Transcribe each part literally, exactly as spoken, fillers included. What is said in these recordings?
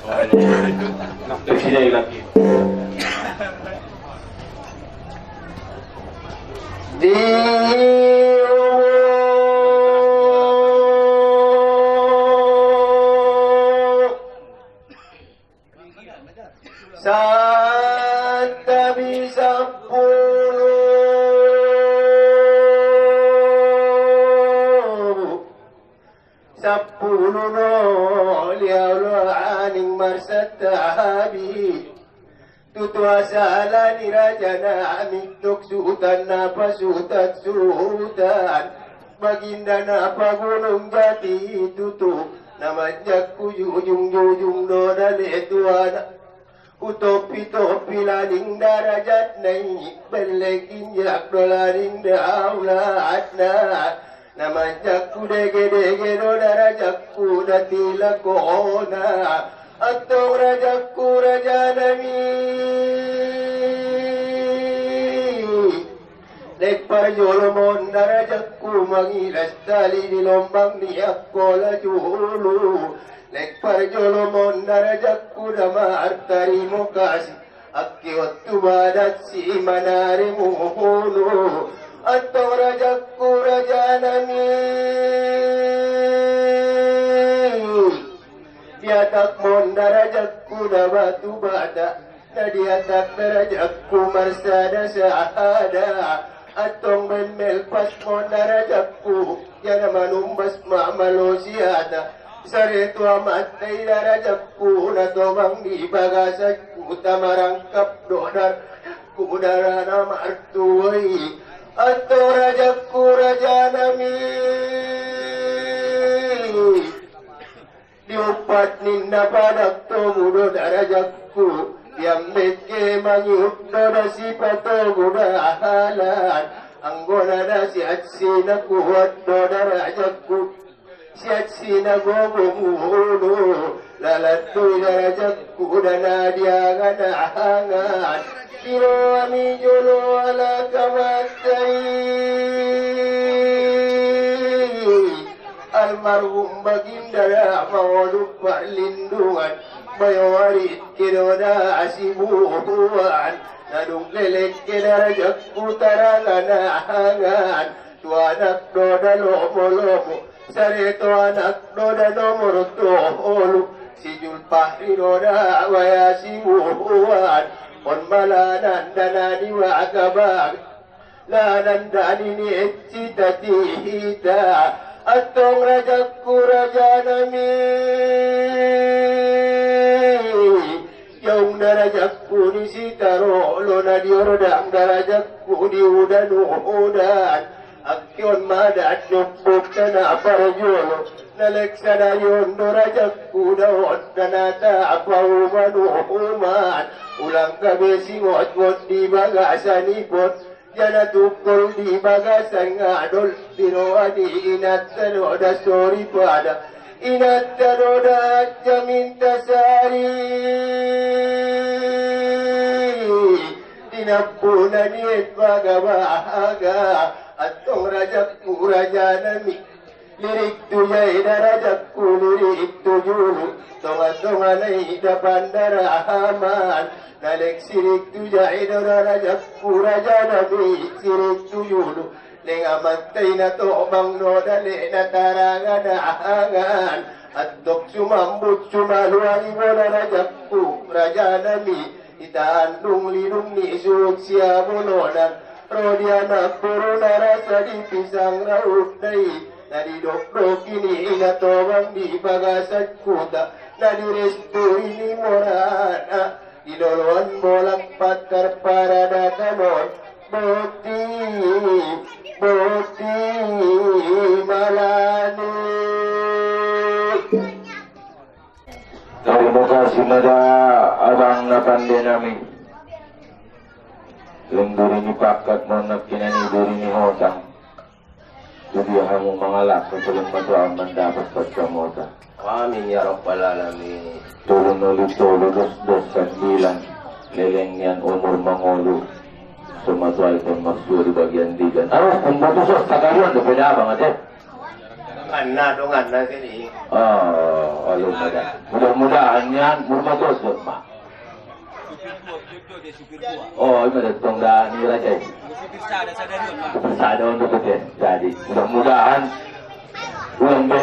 Presiden lagi. Di santabi sampulu. Sampulu no liaw lo aning marsatabi. Tutu asala ni raja na mitok sutan na pasutan-sutan. Baginda na pagunung jati tutu. Na manjak ku jujung-jujung do dale tuana. Utopi-topi laling darajat nai, beleginjak do laling daulat na. Na manjak ku dege-dege do darajat ku dati lakona. Antong raja ku raja nami. Lek parjolo mon darajat ku mangilas tali di lombang ni akola julu. Lek parjolo mon darajat ku da martarimo kasi. Aki otu badat si manari muhunu. Antong raja ku raja nami. Diatak mon darajat ku da batu bata. Na diatak darajat ku marsada sahada. Antong ben melpas mon darajat ku. Jana manumbas ma malosiata. Sareto amat nai darajat ku na tobang di bagasan ku tamarangkap do darajat ku darana martuai. Antong raja ku raja nami. Diupat ninna padak togu do darajat ku. Diambet ke mangiup do da sipat togu da ahalan. Anggona da siat sina kuat do darajat ku. Siat sina gogo mulu. Lalat do darajat ku da na diaga na hangan. Kiro ami jolo ala kamatai. Almarhum baginda da mangolu parlindungan. Bayo warit ke do da asibuhuan. Nadung lelek ke darajat ku tarangana hangan. Tuanak do da lomo-lomo. Sareto anak do da nomor tolu. Si Julpahri do da waya sibuhuan. On malanan da na diwagabag. Lanan da nini etsi tati hita. Antong raja ku raja nami. Yaung darajat ku ni sitaro lo na di ordang darajat ku di udan-udan. Aki on madat nyopok tana parjolo. Na lek sana yon do raja ku da on da na ta apa uman-uman. Ulang kabe singot-ngot di bagasan ipot. Jana tukul di bagasan ngadol, di roani inat tano da sori pada. Inat tano da jaminta sari. Di nampuna niet baga-baga, antong raja ku raja nami. Lirik tu jai darajat ku lirik tu julu. Tonga-tonga nai da pandara haman. Na lek sirik tu jai darajat ku raja nami sirik tu julu. Leng aman tai na tobang no da le na taranga na hangan. Antok sumambut sumaluang ibo darajat ku raja nami. Ita andung lidung ni suuk sia bolonan. Rodi anak boro na rasa di pisang raut dai. Na di dokdok ini ina tobang di bagasan kuta. Na di restu ini morana. Di loloan bolak patar parada kanon. Boti, boti malani. Tarimo kasi mada abang na pande nami. Leng duri ni pakat mo na kinani duri ni hotang. Jadi hamu mangalak ko leng matua mandapat pagkamota. Amin ya rabbal alamin. Tolu nolu tolu dos dos sambilan. Leleng nian umur mangolu. Sumatuai pon marsuri bagian digan. Arus pun boto sos tagarion do peda abang ade. Anna dong, anna sini. Oh, alo mada. Mudah-mudahan nian, murma dos, Ma. Oh, i mada tong da ni raja i. Supir sada, sada on do pete. Jadi, mudah-mudahan ulang be,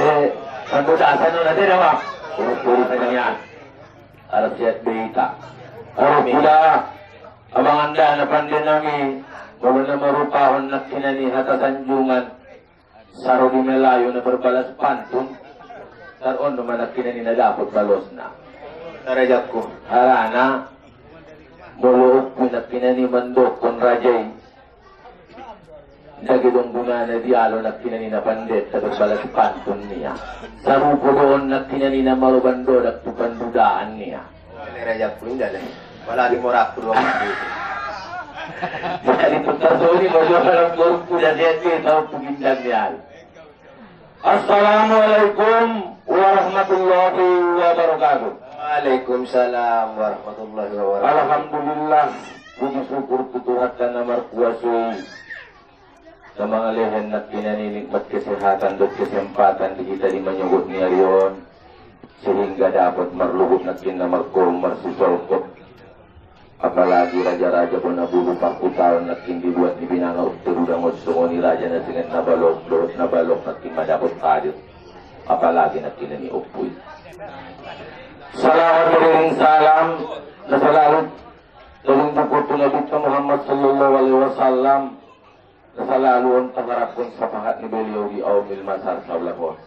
kan do da sano na de da, Ma. Urus-urus nian. Arap sehat be ita. Arap pula, abang anda na pande nami, molo na marupahon nak kinani hata sanjungan. Saro di Melayu na berbalas pantun, tar on do ma nak kinani na dapot balosna. Rajaku. Harana, molo ompui nak kinani mandokkon raja i, nda ge dong gunana dialo nak kinani na pandeta berbalas pantun nia. Sarupo do on nak kinani na maroban dodak tu pandudaan nia. Rajaku, inda le. Wala di morak tu dong. Jadi, putar soni, mojo harap borku dan dia ke tau pugindang nian. Assalamualaikum warahmatullahi wabarakatuh. Waalaikumsalam warahmatullahi wabarakatuh. Alhamdulillah, puji syukur tu Tuhan na markuasa i. Na mangalehen nak kinani nikmat kesehatan dan kesempatan di kita di manyogot ni ari on. Sehingga dapot marluhut nak kinani na markorum marsisolkot. Apalagi raja-raja bona bulu parkutaon nak kinani di luat ni binanga utir udang odsongon i raja na singet na balok, dohot na balok nak kinani madapot hadir. Apalagi nak kinani ompui. Salawat beriring salam, na salalu tolong buku tu Nabi Muhammad sallallahu alaihi wasallam. Salalu on taharapkon sapahat ni beliau di aumil masar saulahon.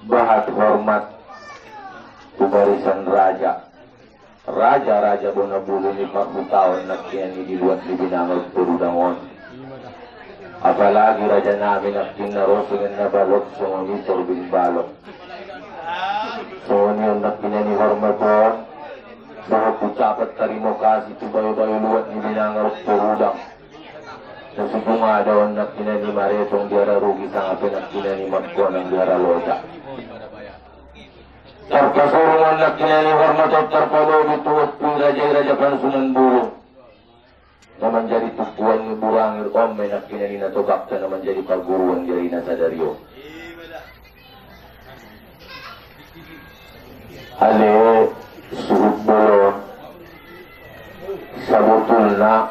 Bahat hormat tu barisan raja. Raja-raja bona bulu ni parhutaon nak kinani di luat ni binanga utir udang on. Apalagi raja nami nak kinani na ro singen na balok songon i sorbin balok. Songon i on nak kinani hormat on. Dohot ucapan tarimo kasih tu bayo-bayo luat ni binanga utir udang. Na sibunga da on nak kinani maretong di ara rugi sanga pe nak kinani magkonang di ara loja. Tarpasurung on nak kinani hormat on tarpalobi tu ompui raja i raja pansunan bulu. Na manjadi tumpuan ni burangir on me nak kinani na tobakta na manjadi parguruan di ari na sadari on. Ale suhut bolon, sabotulna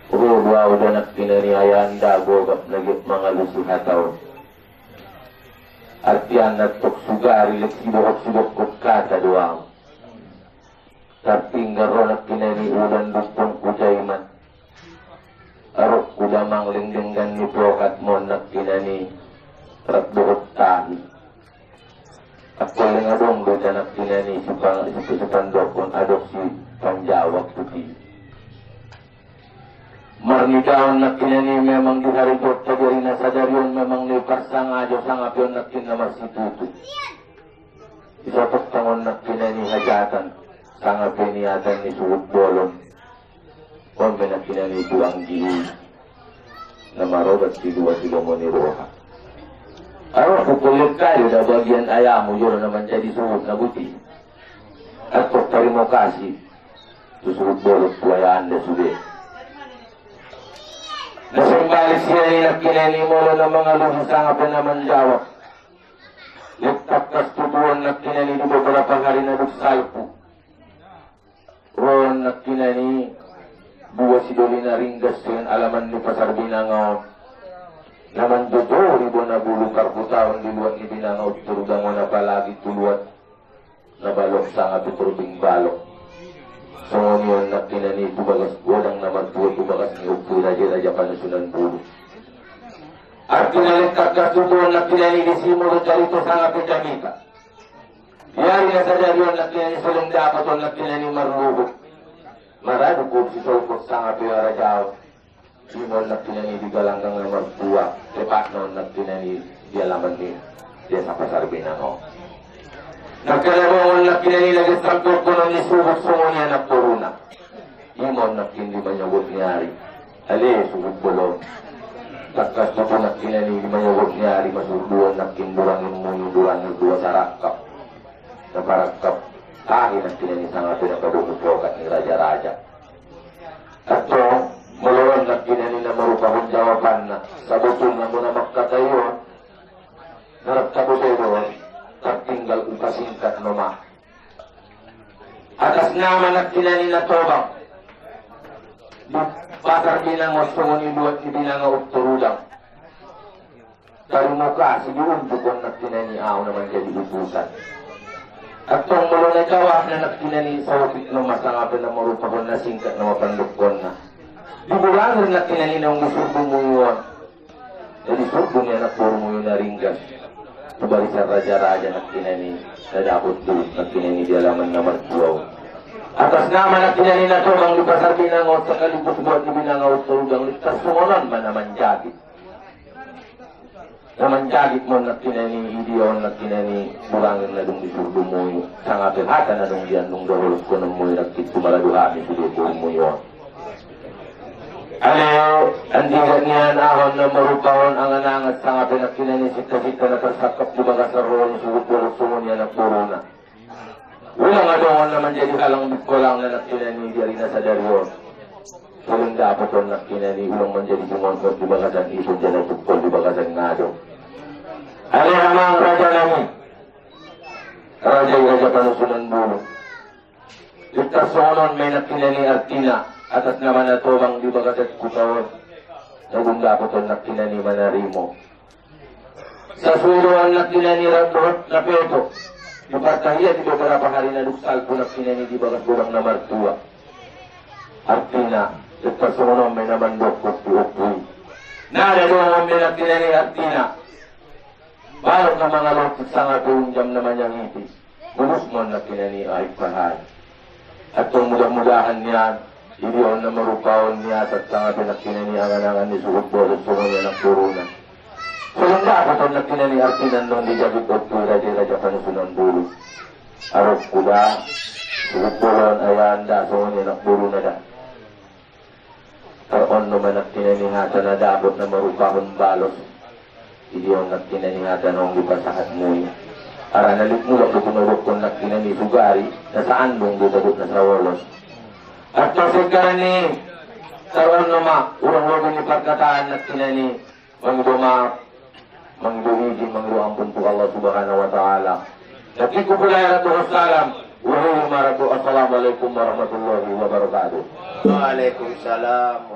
ro do ahu da nak kinani ayanda gogap na get mangalusi hata on. Artian na tok sugari lek sidohot-sidohot kata do ahu. Tartinggal ro nak kinani udan dutong ku jaiman. Arok ku damang lengdenggan ni pokat mo nak kinani. Rap dohot tahi. Ako leng adong do ta nak kinani sipang, situ sipandokon adok si panjawab puti. Marnidaon nak kinani memang di hari dokta di ari na sadari on memang ni parsangajo sanga pe on nak kinani na marsitutu. Isapek tangon nak kinani hajatan, sanga pe niatan ni suhut bolon. On me nak kinani tu anggi i na marobat si dua si lomo ni roha. Aro ku kolek kayo da bagian ayamu jolo na manjadi suhut na buti. Atok tarimo kasih tu suhut bolon tu ayanda sude. Na sembalik sian i nak kinani molo na mangalusi sanga pe na manjawab. Lek takkas tutu on nak kinani di beberapa hari na duk salpu. Ro on nak kinani dua si doli na ringgas dengan alaman di pasar binanga on. Na manjojori bona bulu parhutaon di luat ni binanga utir udang on apalagi tu luat na balok sanga pe torbing balok. Songon i on nak kinani tu bagas godang na martua tu bagas ni ompui raja-raja pansunan bulu. Artina lek takkas tutu on nak kinani disi molo carito sanga pe jamita. Di ari na sadari on nak kinani so leng dapot on nak kinani marluhut. Maradu kursi solkot sanga pe raja on. Imo on nak kinani di galanggang na martua, tepatna on nak kinani di alaman ni desa Pasar Binanga on. Nak kinani on nak kinani lagi sampur kono ni suhut songon i anak toruna. Imo on nak kinani di manyogot ni ari. Ale suhut bolon. Takkas tutu nak kinani di manyogot ni ari masurduon nak kinani durangin muni durangin dua sarakap. Na parakap tahi nak kinani sanga pe na padomu pokat ni raja-raja. Ato, molo on nak kinani na marupa Pahon jawaban na, sabutulna muna makatayon, narap tabu dedo, tartinggal u pasingkat no ma. Atas nama nagtinani na tobang. Di pasar binanga songon i luat ni binanga oktorudang. Tarimo kasi di unjukon nagtinani au na manjadi utusan. Atong molo na jawab na nagtinani saopit no ma sanga pe na marupahon na singkat no ma pandokkon na. Di burangir nagtinani na unggi surdu muyu on. Jadi surdu ni anak boru muyu na ringgas. Tu barisan raja-raja nagtinani na dapot tu nagtinani di alaman na martua on. Atas nama nagtinani na tobang di pasar binanga on sakaligus buat di binanga oktorudang di tasongonon ma na manjadi. Na manjadi mon nagtinani i dia on nagtinani burangir na dung di surdu muyu. Sanga pe hata na dung di andung doholos kono muyu nagtitu mala duha mi sude boru muyu on. Ale, andiga nian ahon na marupahon angan-angan sanga pe nagtinani sita-sita na tarsakap di bagas rohon sugut boru songon i anak boruna. Ulang adong on na manjadi halang bikolang na nagtinani di ari na sadari on. Ulang dapot on nagtinani ulang manjadi bungon on di bagasan ison jana tukkol di bagasan ngado. Ale amang raja nami. Raja i Raja Panusunan Bulu. Di tasongonon ma i nagtinani artina atas nama na tobang di bagasan kuta on. Na dung dapot on nagtinani manarimo. Sasuai dohot nagtinani rap dohot na peto. Di partahiya di beberapa hari na duk salpu nagtinani di bagas godang na martua. Artina, di tasongonon ma i na mandok opu-opu i. Na ada dohot ma i nagtinani artina. Balok na mangalok sanga pe unjam na manyangiti. Bulus mon nagtinani ai pahai. Atong mudah-mudahan nian, i dia on na marupahon nian atas sanga pe nagtinani angan-angan ni sugut boru songon i anak boruna. Songon dapot on nagtinani artina nung di jabi otu i Raja i Raja Panusunan Bulu. Arok kuda, sugut boru on ayanda songon i anak boruna da. Tar on no ma nagtinani hata na dapot na marupahon balos. I dia on nagtinani hata na ung di pasahat muyu. Arana lik mulak do tinodokkon nagtinani sugari na saandung do tagut na saolos. Atas sekarang ni tar on no ma urang lobi ni parkataan nagtinani mangido maaf. Mangido izin, mangido ampun tu Allah Subhanahu wa Ta'ala. Nagkiku pula ya Rabbi wassalam. Wahai ma Rabbi, assalamualaikum warahmatullahi wabarakatuh. Waalaikumsalam.